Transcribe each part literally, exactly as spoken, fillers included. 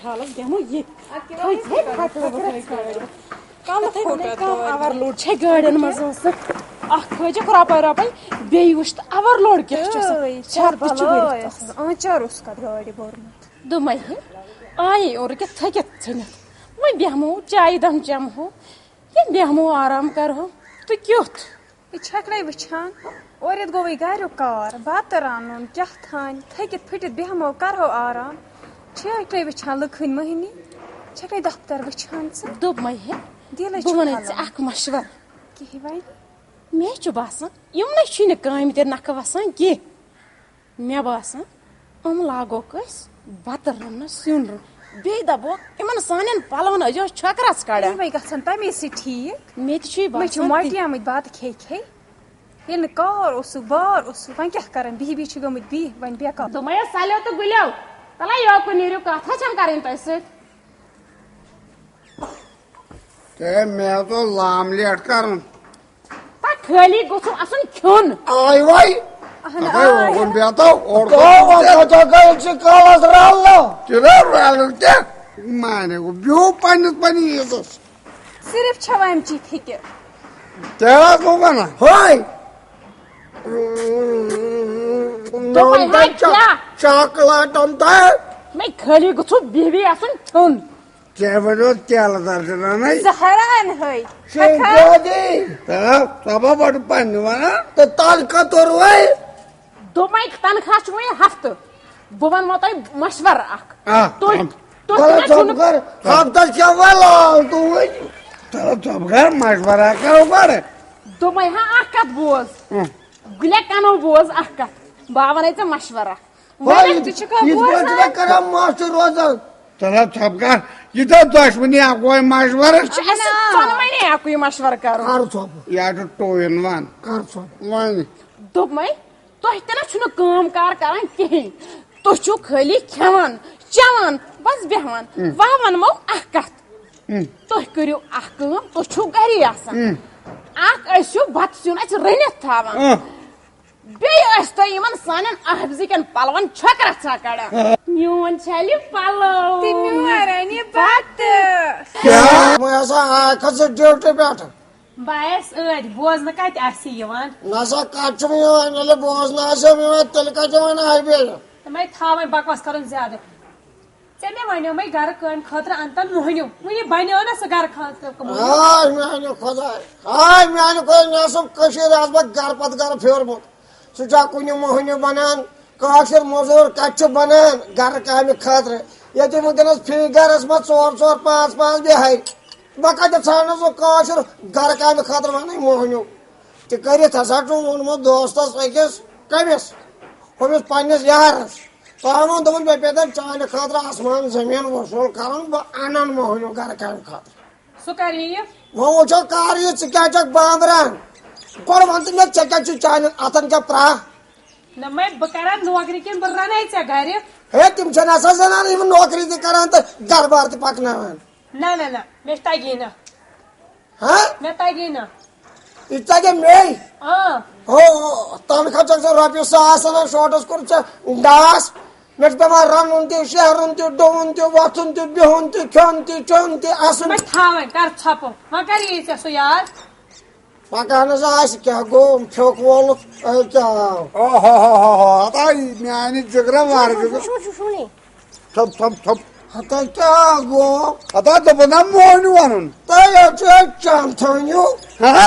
حالس بیٚہمو ییٚتہِ۔ اَدٕ کیٛاہ تھٔج وۄنۍ ہے کَرو؟ پھٹرٲوٕکھ وۄنۍ گاڑِ۔ کَلہٕ تھوٚو تھوٚو پٮ۪ٹھ پٮ۪ٹھ گاڑِ۔ Overload چھےٚ گاڑٮ۪ن منٛز ٲسٕکھ۔ اَکھ تھٲوزٮ۪کھ رۄپَے رۄپَے، بیٚیہِ وٕچھ تہٕ overload کیٛاہ چھُ آسان۔ تھٲے، شربت چھُ بَلاے بٔرِتھ آسان۔ آسان۔ آنچار اوسُکھ اَتھ گاڑِ بوٚرمُت۔ دوٚپمَے ہے، آیے اورٕ کیٛاہ تھٔکِتھ ژھٔنِتھ۔ وۄنۍ بیٚہمو، چایہِ دام چٮ۪مہو، یہِ بیٚہمو آرام کَرہو۔ تہٕ کیُتھ؟ یہِ چھَکھ نَے وٕچھان، اورٕ یِتھ گوٚوٕے گَریُک کار، بَتہٕ رَنُن، کیٛاہ تھانۍ، تھٔکِتھ پھٕٹِتھ بیٚہمو، کَرہو آرام۔ چھَکھ نَے وٕچھان لُکہٕ ہٕنٛدۍ مٔہنی، چھَکھ نَے دفتر وٕچھان ژٕ؟ دوٚپمَے ہے، دِلَے بہٕ چھُ وَنَے پھَلان۔ ژےٚ اَکھ مَشوَرٕ۔ کِہِنۍ وَنہِ؟ مےٚ چھُ باسان، یِم نَے چھِنہٕ کامہِ تہِ نَکھٕ وَسان کینٛہہ۔ مےٚ باسان، یِم لاگوکھ أسۍ بَتہٕ رَننَس، سیُن رَنُن۔ بیٚیہِ دَپوکھ، یِمَن سانٮ۪ن پَلوَن ٲسۍزیو چھۄکرَس کَڑان۔ یِمَے گژھن تَمے سۭتۍ ٹھیٖک۔ مےٚ تہِ چھُ یی مےٚ چھِ باسان تی۔ مۄٹیمٕتۍ بَتہٕ کھے کھے۔ ییٚلہِ نہٕ کار اوسُکھ، بار اوسُکھ، وۄنۍ کیٛاہ کَرَن؟ بِہِہ بِہِہ چھِ گٔمٕتۍ بِہِہ، وۄنۍ بیکار۔ دوٚپمَے، سَلیو تہٕ گُلیو، تَلہ یوکُن نیٖرِو، کَتھ حظ چھَم کَرٕنۍ تۄہہِ سۭتۍ؟ ہے، مےٚ حظ اوس لام لیٹ کَرُن۔ تَتھ خٲلی گوٚژھُم آسُن کھیوٚن۔ آے وَے۔ اَہَن اَتھَے آے۔ اوکُن بیٚہتو، اورٕ تو کُن وۄنۍ بیٚہتو۔ کَتہِ چھُ کَلَس رَلنو؟ تہِ نہ رَلُن کیٛاہ؟ مانے گوٚو، بیوٗ پنٛنِس پنٛنِس ییٖژَس۔ صرف چھَوٕ اَمہِ چی فِکر۔ کیٛاہ حظ گوٚو وَنان؟ ہاے۔ دوٚپمَے نوٚن ہا تہٕ چا-، کیٛاہ؟ چاکلیٹ اَن تہٕ۔ مےٚ خٲلی گوٚژھُم بِہِتھ آسُن کھیوٚن۔ ژےٚ بَنیوو تیلہٕ دار تہِ رَنَے۔ زہرا اَنہَے۔ شیٚنۍ کھَکھا۔ جادی۔ تہٕ ژٕ ہا بَڑٕ پنٛنہِ وَنان۔ تہٕ تَنہٕ کَتُر وَے؟ دوٚپمَے تَنخواہ چھُ وۄنۍ ہفتہٕ۔ بہٕ وَنمو تۄہہِ مَشوَرٕ اَکھ۔ آ، تُہۍ، تَم۔ تُہۍ تہِ چلو نہ ژٕ چھُو نہٕ کَر، ہفتَس کیٛاہ وَے لال تُہۍ؟ چلو ژٕ کَر مَشوَرٕ اَکھ کَرو گۄڈٕ۔ دوٚپمَے ہا اَکھ کَتھ بوز۔ اۭں۔ گُلیا کَنو بوز اَکھ کَتھ۔ بہٕ ہا وَنَے ژےٚ مَشوَرٕ اَکھ۔ ہاے، وَلہٕ، ژٕ چھُکھا یِتھ پٲٹھۍ چھُکھا بوزان؟ کران ماسٹر روزان؟ تَلہ ژھۄپہٕ کر، یہِ تہِ دۄشوٕنی اَکوے مَشوَرٕ۔ یہِ چھُ اَسہِ اَہَن آ۔ ژۄنوٕنی اَکُے مَشوَرٕ کَرُن۔ کر ژھۄپہٕ۔ یا چھُ ٹوٗ اِن وَن۔ کر ژھۄپہٕ۔ وۄنۍ۔ دوٚپمَے، تۄہہِ تہِ نہ چھُنہٕ کٲم کار کَران کِہیٖنۍ۔ تُہۍ چھِو خٲلی کھٮ۪وان، چٮ۪وان، بَس بیٚہوان۔ اۭں۔ وۄنۍ وَنمو اَکھ کَتھ۔ اۭں۔ تُہۍ کٔرِو اَکھ کٲم، تُہۍ چھِو گَری آسان۔ اۭں۔ اَکھ ٲسِو بَتہٕ سیُن اَسہِ رٔنِتھ تھاوان۔ اۭں۔ بیٚیہِ ٲسۍ تُہۍ یِمن سانٮ۪ن احافظہٕ کٮ۪ن پلون چھۄکرا ژھا کڑان۔ میون چھلہِ پلو۔ تہٕ میون رنہِ بتہٕ۔ کیٛاہ؟ وۄنۍ ہسا آکھ ژٕ ڈیوٹی پٮ۪ٹھ۔ بہٕ آیس ٲدۍ، بوزنہٕ کتہِ آسہِ یِوان؟ نہ سا، کتہِ چھُم یِوان؟ ییٚلہِ بوزنہٕ آسٮ۪م یِوان، تیٚلہِ کتہِ وۄنۍ آیہِ بیٚیہِ؟ تِمے تھاو وۄنۍ بکواس کرُن زیادٕ۔ ژےٚ مےٚ وَنیومَے گرٕ کامہِ خٲطرٕ اَنتَن موٚہنیو۔ وۄنۍ یہِ بَنیو نہ سُہ گرٕ خٲطرٕ موٚہنیو؟ آے میٛانہِ خۄداے، آے میٛانہِ خۄداے، مےٚ اوس کٔشیٖرِ آز بہٕ گرٕ پَتہٕ گرٕ پھیورمُت۔ سُہ چھا کُنہِ موٚہنیو بَنان؟ کٲشِر موٚزوٗر کَتہِ چھُ بَنان گرٕ کامہِ خٲطرٕ؟ ییٚتہِ وٕنکیٚنَس فی گرَس منٛز ژور ژور پانٛژھ پانٛژھ بیٚہَے۔ بہٕ کَتہِ ژھانٛڈٕ سُہ کٲشُر گرٕ کامہِ خٲطرٕ وَنٕنۍ موٚہنیو؟ تہِ کٔرِتھ ہسا چھُ ووٚنمُت دوستَس أکِس، کٔمِس؟ ہُمِس پنٛنِس یارَس۔ تۄہہِ ووٚن، دوٚپُن، مےٚ پیٚیہِ تَتہِ چانہِ خٲطرٕ آسمان زٔمیٖن وصوٗل کَرُن، بہٕ اَنَن موٚہنیوٗ گَرٕ کامہِ خٲطرٕ۔ سُہ کَر یِیہِ؟ وۄنۍ وٕچھو کَر یِیہِ، ژٕ کیٛاہ چھَکھ بانٛبران؟ گۄڈٕ وَن تہٕ مےٚ، ژےٚ کیٛاہ چھُے چانٮ۪ن اَتھَن کیٛاہ پرٛاہ؟ نہ مَے بہٕ کَرٕ نوکری کِنہٕ بہٕ رَنَے ژےٚ گَرِ؟ ہے، تِم چھَنہٕ آسان زَنانہٕ یِم نوکری تہِ کَران تہٕ گَرٕ بار تہِ پَکناوان۔ نہ، نہ، نہ، مےٚ تَگی نہٕ۔ ہاں؟ مےٚ تَگی نہٕ۔ یہِ تہِ تَگہِ مے۔ آ۔ ہو، تَنخواہ چھَکھ ژےٚ رۄپیہِ ساس اَنان، شوٹَس کوٚر ژےٚ ڈاس۔ مےٚ چھُ پٮ۪وان رَنُن تہِ، شیرُن تہِ، ڈُوُن تہِ، وۄتھُن تہِ، بِہُن تہِ، کھیوٚن تہِ، چیوٚن تہِ، اَسُن تہِ۔ بہٕ تھاوَے، کَر ژھۄپہٕ۔ وۄنۍ کَر یِیہِ ژےٚ سُہ یاد؟ پَکان حظ آسہِ، کیٛاہ گوٚو؟ پھیوٚک وولُکھ، اے کیٛاہ آو؟ اوہ ہو ہو ہو ہو، ہتا یہِ میٛانہِ جِگرٕ وَرٕ جِگرٕ۔ وٕچھ، وٕچھ، وٕچھ، وٕچھ۔ تھوٚپ، تھوٚپ، تھوٚپ۔ ہتا کیٛاہ گوٚو؟ ہتا دوٚپُن نا موہنیوٗ وَنُن۔ تۄہہِ حظ چھُ اَتہِ چَم تھٲنِو۔ ہا؟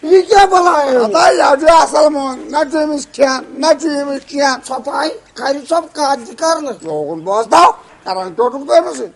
یہِ کیٛاہ بَلاے أنۍ؟ ہتا یہِ حظ چھُ اَصٕل موہنیوٗ۔ نہ چھُ أمِس کھٮ۪ن، نہ چھُ أمِس چٮ۪ن۔ ژھۄپہٕ آے، کَرِ ژھۄپہٕ کَتھ تہِ کَرنَس۔ لوگُن بوزناو، کَران ٹوٹُک تٔمِس سۭتۍ۔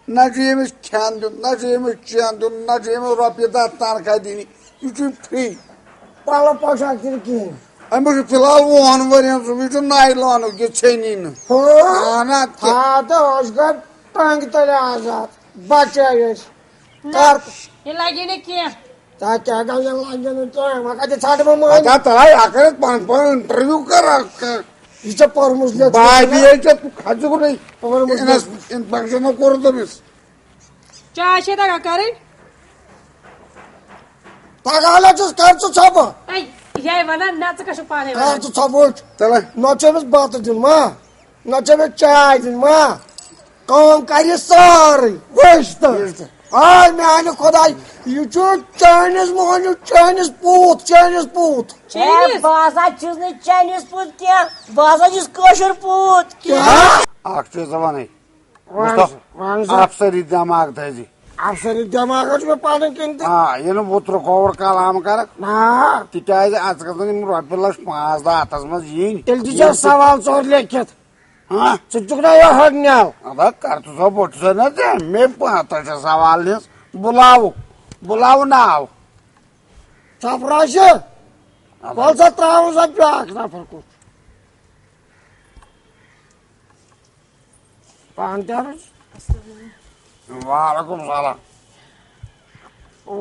نہ چھُ أمِس کھٮ۪ن دیُن، نہ چھُ أمِس چٮ۪ن دیُن، نہ چھُ أمِس رۄپیہِ دَہ تنخواہ دِنہِ۔ یہِ چھُ free۔ پَلو پوشاک تہِ نہٕ کِہیٖنۍ۔ أمِس چھُ فی الحال وُہَن ؤرِین سُمب، یہِ چھُ نایلانُک، یہِ ژھیٚنی نہٕ۔ ہُہ؟ اَہَن ہا، تہِ۔ آ، تہٕ أسۍ گٔے ٹنٛگ تَلہِ آزاد، بَچے أسۍ۔ نہ، کَر؟ یہِ لَگہِ نہٕ کینٛہہ۔ تا کیٛاہ گوٚو، یہِ لَگہِ نہٕ کینٛہہ، وۄنۍ کَتہِ ژھانٛڈٕ بہٕ مٔہنیوٗ؟ پَتہ تہٕ آے، اَکھ رٮ۪تھ پانہٕ پانہٕ interview کَران کانٛہہ۔ یہِ چھےٚ پٔرمٕژ لیٚکھمٕژ؟ بابی ہے چھےٚ کھَژُکھ نَے۔ پٔرمٕژ اِنَس-، لیٚکھمٕژ۔ Inspection کوٚر تٔمِس۔ چاے چھے تَگان کَرٕنۍ؟ پَگاہ لَچھَس کَر ژٕ ژھۄپہٕ؟ اَے، یہِ ہے وَنان، نہ ژٕ کَس چھُکھ پانَے کَر وَنان؟ ژٕ ژھۄپہٕ؟ تَلے۔ نہ چھُ أمِس بَتہٕ دیُن، ما؟ نہ چھُ أمِس چاے دِنۍ، ما؟ کٲم کرِ سٲرٕے۔ وٕچھ تہٕ۔ وٕچھ تہٕ۔ آے میانہِ خۄداے، یہِ چھُ چٲنِس مۄہنیو، چٲنِس پوٗت، چٲنِس پوٗت۔ ہے، چٲنِس؟ بہٕ ہسا چھُس نہٕ چٲنِس پوٗت کینٛہہ، بہٕ ہسا چھُس کٲشُر پوٗت۔ کیٛاہ؟ اکھ چیٖز وَنٕے، وَن مُصطفیٰ، سا، وَن سا۔ افسری دٮ۪ماغ تھٲیزِ۔ افسری دٮ۪ماغ حظ چھُ مےٚ پنٕنۍ کِنۍ تہِ۔ آ، ییٚلہِ نہٕ وُترٕ کھووُر کلام کرکھ، نہ۔ تِکیٛازِ اتھ گژھن یِم رۄپیہِ لچھ پانٛژھ دہ اتھس منٛز یِنۍ۔ تیٚلہِ دِ ژےٚ سوال ژور لیکھِتھ۔ ہاں؟ ژٕ چھُکھ نا یہِ ہڈ نیال؟ ادا کر ژٕ سا، بہٕ چھُسے نا ژےٚ، مےٚ پتہ چھِ سوال نِس۔ بُلاو، بُلاو ناو۔ ژھۄپہٕ راشہِ؟ ادا۔ وَل سا ترٛاوُن سا بیٛاکھ نفر کُس؟ پانہٕ تہِ حظ۔ وعلیکم السلام۔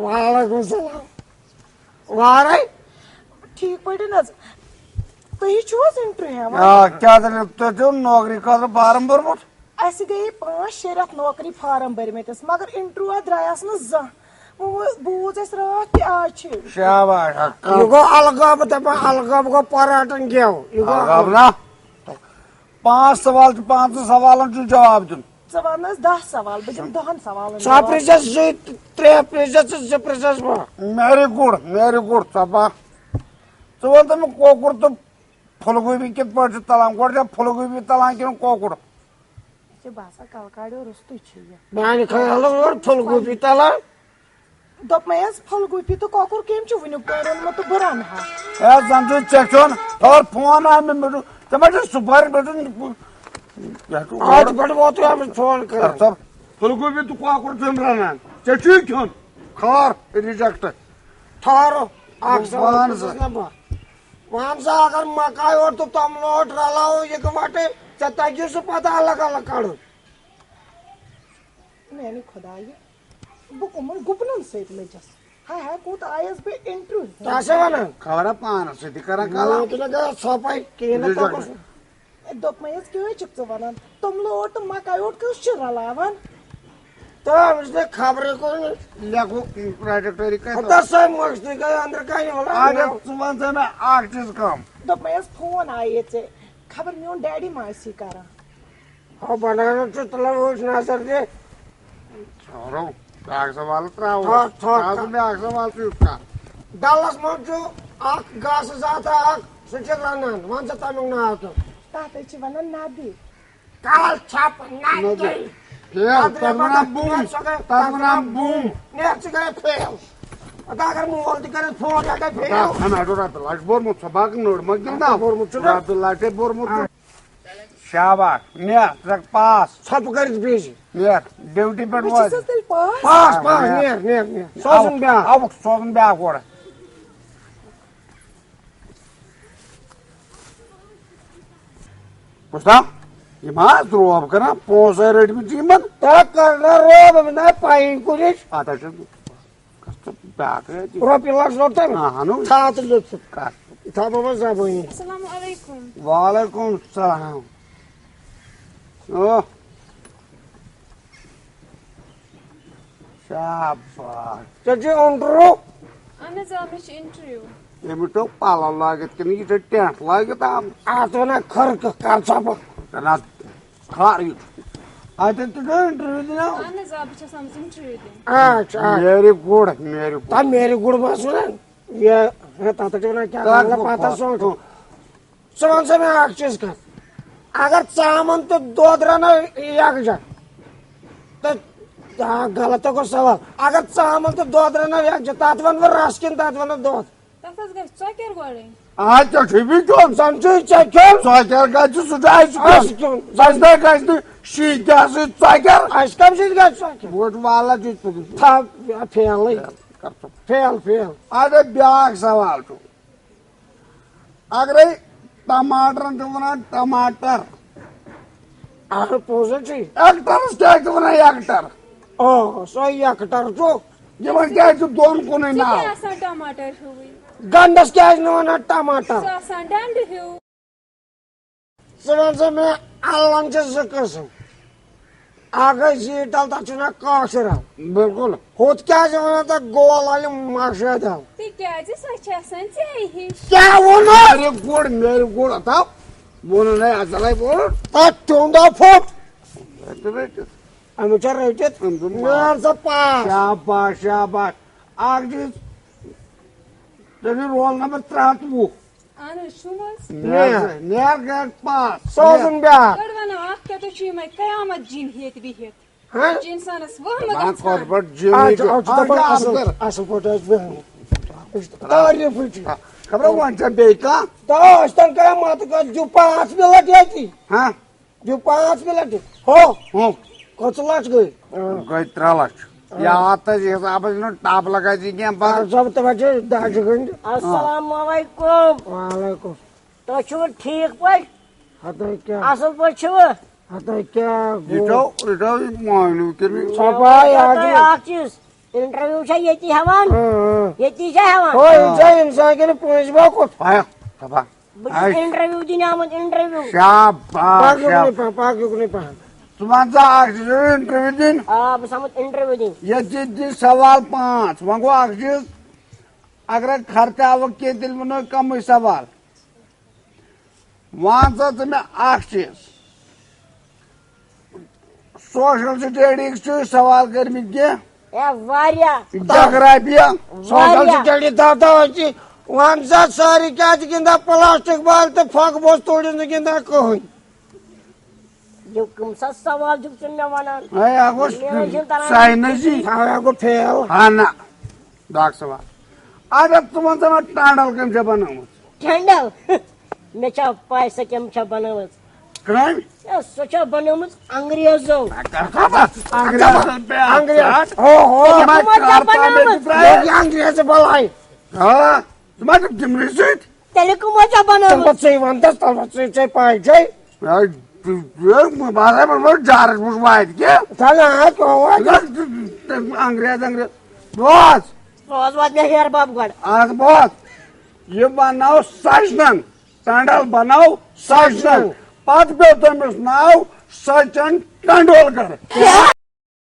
وعلیکم السلام۔ وارے؟ ٹھیٖک پٲٹھۍ حظ۔ تُہی چھِو حظ انٹرویو ہٮ۪وان؟ آ، کیٛاہ دٔلیٖل؟ تۄہہِ چھُو نوکری خٲطرٕ فارم بوٚرمُت؟ اَسہِ گٔیے پانٛژھ شےٚ رٮ۪تھ نوکری فارم بٔرمٕتِس، مگر انٹرویو درٛایس نہٕ زانٛہہ۔ وۄنۍ بوٗز اَسہِ راتھ تہِ آز چھِ۔ شاباش، اکھ کتھ۔ یہِ گوٚو الگٲبہٕ دپان، الگٲبہٕ گوٚو پراٹن گٮ۪و۔ یہِ گوٚو الگٲبہٕ نا؟ پانٛژھ سوال چھِ، پانٛژن سوالن چھُ جواب دیُن۔ ژٕ وَن حظ دَہ سوال، بہٕ دِمہٕ دَہَن سوالَن ژٕ جواب۔ پرٛژھ زِ زٕ، ترٛےٚ پرٛژھ زِ ژٕ، زٕ پرٛژھ زِ بہٕ۔ Very good, very good، ژۄپا۔ ژٕ وَن تہٕ مےٚ، کۄکُر تہٕ پھُل گوٗبی کِتھ پٲٹھۍ چھِ تَلان؟ گۄڈٕ چھا پھُل گوٗبی تَلان کِنہٕ کۄکُر؟ اَسہِ چھِ باسان کَلہٕ کاڈیو روٚستُے چھُ یہِ۔ میٛانہِ خیالہٕ اوس پھُل گوٗبی تَلان۔ دوٚپمَے حظ، پھُل گوٗپی تہٕ کۄکُر کٔمۍ چھُ وٕنیُک تام روٚنمُت تہٕ بہٕ رَنہٕ ہا؟ ہے، زَن چھُے ژےٚ کھیوٚن، تھوڑ فون آو مےٚ، مےٚ دوٚپ، ژےٚ ما چھُے سُپارِ پٮ۪ٹھ یَتھ چھُ آز پٮ۪ٹھ ووتُے آمٕژ فون کَران۔ کر ژٕ پھُل گوٗپی تہٕ کۄکُر چھُن رَنان، ژےٚ چھُے کھیوٚن؟ خار، reject۔ ٹھارو، اَکھ وَن سَوال سا۔ پرٛژھُس نہ بہٕ۔ وَن سا، اگر مکاے اوٹ تہٕ توٚملہٕ اوٹ رَلاوو یِکہٕ وَٹے، ژےٚ تَگی سُہ پَتہٕ الگ الگ کَڑُن؟ میانہِ خۄدایہِ، بہٕ کٕمن گُپنن سۭتۍ لٔجس؟ ہاے ہاے، کوٚت آیس بہٕ انٹرویو؟ کیٛاہ چھےٚ ونان؟ خبر پانس سۭتۍ تہِ کران کلام۔ مےٚ تہِ نہ گٔے ژھۄپے کِہیٖنۍ نہٕ رِزلٹ۔ تَپس۔ دوٚپمَے حظ، کیٛاہ حظ چھُکھ ژٕ ونان؟ توٚملہٕ اوٹ تہٕ مکاے اوٹ کیُتھ چھُ رلاوان؟ تہٕ أمِس نہٕ خبرٕے کُن۔ لیکھو پروڈکٹ ریکارڈ۔ ہتا سۄے مۄشتٕے گٔے أنٛدرٕ کَنہِ وَلہٕ۔ اَدٕ ژٕ وَن ژٕ مےٚ اَکھ چیٖز کَم۔ دوٚپمَے حظ، فون آیے ژےٚ، خبر میون ڈیڈی ما آسی کران۔ ہو بنانا چھُ تُلان وٕچھ نظر دِ۔ ژھانٛڈو، بیٛاکھ سوال ترٛاوو۔ ژھانٛڈ، ژھانٛڈ۔ ترٛاو ژٕ بیٛاکھ سوال تہٕ یُتھ کَر۔ ڈلس منٛز چھُ اکھ گاسہٕ ذاتھا اکھ، سُہ چھُ رنان۔ وَن سا تَمیُک ناو تہٕ۔ تَتھ حظ چھِ وَنان ندٕے۔ کَل چھَپ ندٕے۔ ندٕے۔ فیل، ندٕے تَتھ وَنان مطلب بُم، نیٹ سۄ گٔے، تَتھ تَتھ وَنان وَنان بُم۔ بُم۔ نیٹ سۄ گٔے فیل۔ پَتہٕ اگر مول تہِ کَرِ فون، یہِ گٔے فیل۔ ہَنا، ہَنا، رۄپیہِ لَچھ بوٚرمُت، ژھۄپہٕ نٔر مہ گِنٛدناو۔ بوٚرمُت چھُنہ۔ رۄپیہِ لَچھے بوٚرمُت چھُ۔ شاباش، نیر، ژٕ ہیٚکھ پاس۔ ژھۄپہٕ کٔرِتھ بیٚیہِ۔ نیر، ڈیوٹی پٮ۪ٹھ بہٕ چھُس وٲتۍ۔ حظ تیٚلہِ پاس۔ پاس، پاس، آ، نیر، نیر، نیر۔ سوزُن اَوُکھ، بیٛاکھ۔ اَوُکھ سوزُن بیٛاکھ اورٕ۔ وُچھ نا، یِم حظ روب کران، پونٛسہٕ رٔٹۍ مٕتۍ چھِ یِمن۔ تۄہہِ کَر نہ روب، مےٚ نہ پَیی کُنِچ۔ اَتھ حظ چھِ بیٛاکھ رٔٹۍ۔ رۄپیہِ لَچھ روٚٹ تٔمۍ۔ اَہَنُو۔ تھاو تہٕ لیوٚکھ ژٕ۔ کَر۔ یہِ تھاو بہٕ وۄنۍ زبٲنی۔ السلام علیکم۔ وعلیکم السلام۔ او۔ شاباش۔ ژےٚ چھُے انٹرویو؟ اہن حظ، آ، مےٚ چھُ انٹرویو۔ أمِس چھُ پَلو لٲگِتھ کِنہٕ یہِ چھُ ٹٮ۪نٹ لٲگِتھ آمُت؟ اَتھ وَنان خرکہٕ، کَر ژھۄپہٕ۔ نہ، خار یہِ۔ اَتٮ۪ن تہِ گوٚو انٹرویو دِنہٕ؟ اہن حظ، آ، بہٕ چھَس آمٕژ انٹرویو دِنہِ۔ اچھا، اچھا۔ Very good, very good۔ تَتھ میری گُڈ ما چھُ وَنان؟ یہِ، ہے، تَتھ چھِ وَنان کیٛاہ تَتھ وَنان، گوٚو پَتہٕ خار۔ سونٛچُن۔ ژٕ وَن سا مےٚ اَکھ چیٖز کَتھ، اگر ژامَن تہٕ دۄد رَنو یَکجاہ، تہٕ، آ، غلط تہِ گوٚو سوال۔ اگر ژامَن تہٕ دۄد رَنو یَکجاہ، تَتھ وَنہٕ بہٕ رَس کِنہٕ تَتھ وَنہٕ دۄد؟ تَتھ حظ گژھِ ژۄکیر گۄڈَے۔ آ، ژےٚ چھُے بیٚیہِ کیوٚم۔ زَن چھُے ژےٚ کیوٚم۔ ژۄکیر گژھِ، سُہ چھُ اَسہِ کیوٚم۔ اَسہِ کیوٚم۔ اَسہِ نہ گژھِ نہٕ شیٖنہٕ کیٛاہ سۭتۍ ژۄکیر۔ اَسہِ کَمہِ سۭتۍ گژھِ ژۄکیر؟ وۄٹھ والا چھُے ژٕ۔ تھاو، یہِ فیلٕے۔ Fail, fail. اَدٕ بیٛاکھ سوال چھُ۔ اگرے ٹماٹرن چھِ ونان ٹماٹر۔ اہن، پوٚز حظ چھُ۔ ایکٹرس کیازِ چھِ ونان ایکٹر؟ آ، سُہ ایکٹر چھُ۔ یِمن کیازِ چھُ دۄن کُنُے سُہ ناو؟ کیٛاہ آسان ٹماٹر ہیوٗوٕے؟ گنڈس کیازِ نہٕ ونان ٹماٹر؟ سُہ آسان ڈنڈٕ ہیوٗ۔ ژٕ وَن سا مےٚ، اَلَن چھِ زٕ قٕسٕم۔ اَکھ گٔے زیٖٹھ اَل، تَتھ چھِ وَنان کٲشِر اَل۔ بِلکُل۔ ہُتھ کیٛازِ وَنان تَتھ گول اَلہِ مَشٲدۍ اَل؟ تِکیٛازِ سۄ چھِ آسان ژےٚ ہِش۔ کیٛاہ ووٚنُتھ؟ میرے گُڑ، میرے گُڑ، ہتا ووٚنُن ہے، اَصٕلَے ووٚنُن۔ تَتھ ٹیوٚنٛڈا پھوٚٹ۔ تہِ رٔٹِتھ۔ أمِس چھا رٔٹِتھ؟ أمۍ دوٚپ، نیر سا پاس۔ شاباش، شاباش۔ اکھ دِژ، تٔمۍ رول نمبر ترٛےٚ ہَتھ وُہ۔ اہن حظ، چھُم حظ۔ نیر، نیر۔ نیر گرِ پاس۔ سوزُن بیٛاکھ۔ گۄڈٕ وَنو اَکھ کَتھ، تُہۍ چھِو یِمَے قیامت جِن ہیٚتۍ بِہِتھ۔ ہاں؟ یہِ چھِ اِنسانَس وۄہمہٕ دَپان گژھان۔ کۄٹھ پٮ۪ٹھ جِن آ، یہِ چھُ، چھُ۔ آ، چھُ دَپان آ، اَصٕل، اَصٕل۔ اَصٕل پٲٹھۍ ٲسۍ بیٚہوان۔ تعریٖفٕے چھُ۔ خبر وۄنۍ چھا بیٚیہِ کانٛہہ؟ دَپان ٲسۍ تَن قیامت کَتھ دیُت پانٛژھ مِنَٹ ییٚتی۔ ہاں؟ دیُت پانٛژھ مِنَٹ۔ ہو۔ ہو۔ کٔژ لَچھ گٔے؟ گٔے ترٛےٚ لَچھ۔ یا اَتھ تَس حِسابَس چھُنہٕ ٹَپ لَگان ژےٚ کینٛہہ پَتہٕ۔ اَدٕ سا، تِمَن چھِ دَجہِ گٔنٛڈۍ۔ السلام علیکم۔ وعلیکم۔ تُہۍ چھِوٕ ٹھیٖک پٲٹھۍ؟ ہَتَے کیٛاہ؟ اَصٕل پٲٹھۍ چھِوٕ؟ ہَتَے کیٛاہ یہِ گوٚو؟ چھو، یہِ چھو یہِ مٲنِو کِنہٕ؟ ژےٚ پَے، یہِ آز چھُ اَکھ چیٖز، اِنٹروِو چھا ییٚتی ہٮ۪وان؟ اۭں، اۭں۔ ییٚتی چھا ہٮ۪وان؟ ہو، یہِ چھا اِنسان کِنہٕ پٲنٛژِ بَہہ کُٹھ؟ آیا، دَپان۔ بہٕ چھُس آے۔ اِنٹروِو دِنہِ آمُت، اِنٹروِو۔ شاباش، پَکھ یُکنُے شاباش۔ پَہَن، پَکھ یُکنُے پَہَن۔ ژٕ وَن سا اَکھ چیٖز، اِنٹروِو دِنۍ؟ آ، بہٕ چھُس آمُت اِنٹروِو دِنہِ۔ ییٚتہِ دِ سوال پانٛژھ، وۄنۍ گوٚو اَکھ چیٖز، اگر خرچاوَکھ کینٛہہ، تیٚلہِ وَنو کَمٕے سوال۔ وَن سا ژٕ مےٚ اَکھ چیٖز، سوشل سٹڈیٖز چھِ سوال کٔرمٕتۍ کینٛہہ؟ اے، واریاہ۔ جغرافیہ؟ واریاہ۔ سوشل سٹڈی تھاو تھاو أتی۔ وَن سا سٲری کیٛازِ گِنٛدان پلاسٹک بال تہٕ پھۄکہٕ بوز توڑِ نہٕ گِنٛدان کٕہٕنۍ؟ یہِ کٕم سا سوال چھُکھ ژٕ مےٚ وَنان؟ اے، اَکھ اوس مےٚ حظ چھُنہٕ تَران ساینسی۔ فِکرِ۔ اَوے گوٚو فیل۔ ہا نہ، بیٛاکھ سوال۔ اگر ژٕ وَن سا مےٚ ٹانڈل کٔمۍ چھےٚ بَنٲومٕژ؟ ٹانڈل؟ مےٚ چھا پَے سۄ کٔمۍ چھےٚ بَنٲومٕژ؟ کٔمۍ؟ اے، سۄ چھےٚ بَنٲومٕژ انگریزو۔ انگریزن پہ انگریز۔ ہو، ہو۔ تِمو چھےٚ بَنٲومٕژ۔ یہِ انگریز بَلاے۔ آ، ژٕ ما چھُکھ تِمنٕے سۭتۍ؟ تیٚلہِ کٕمو چھےٚ بَنٲومٕژ؟ تَمہِ پَتہٕ ژٕے وَن تَس، تَمہِ پَتہٕ ژٕے، ژےٚ پَے چھے۔ ہے، تُہۍ، تُہۍ، بہٕ ہسا وَنہٕ وۄنۍ جارَس منٛز واتہِ کیٛاہ؟ تَلہٕ ہا، کیٛاہ واتہِ؟ انگریز، انگریز۔ بوز۔ بوز واتہِ مےٚ ہیر بَب گۄڈٕ۔ اَتھ بوز۔ یہِ بَناو سَجنَن۔ ٹنڈل بناو سچنن۔ پتہٕ پیوٚو تٔمِس ناو سچن ٹنڈولکر۔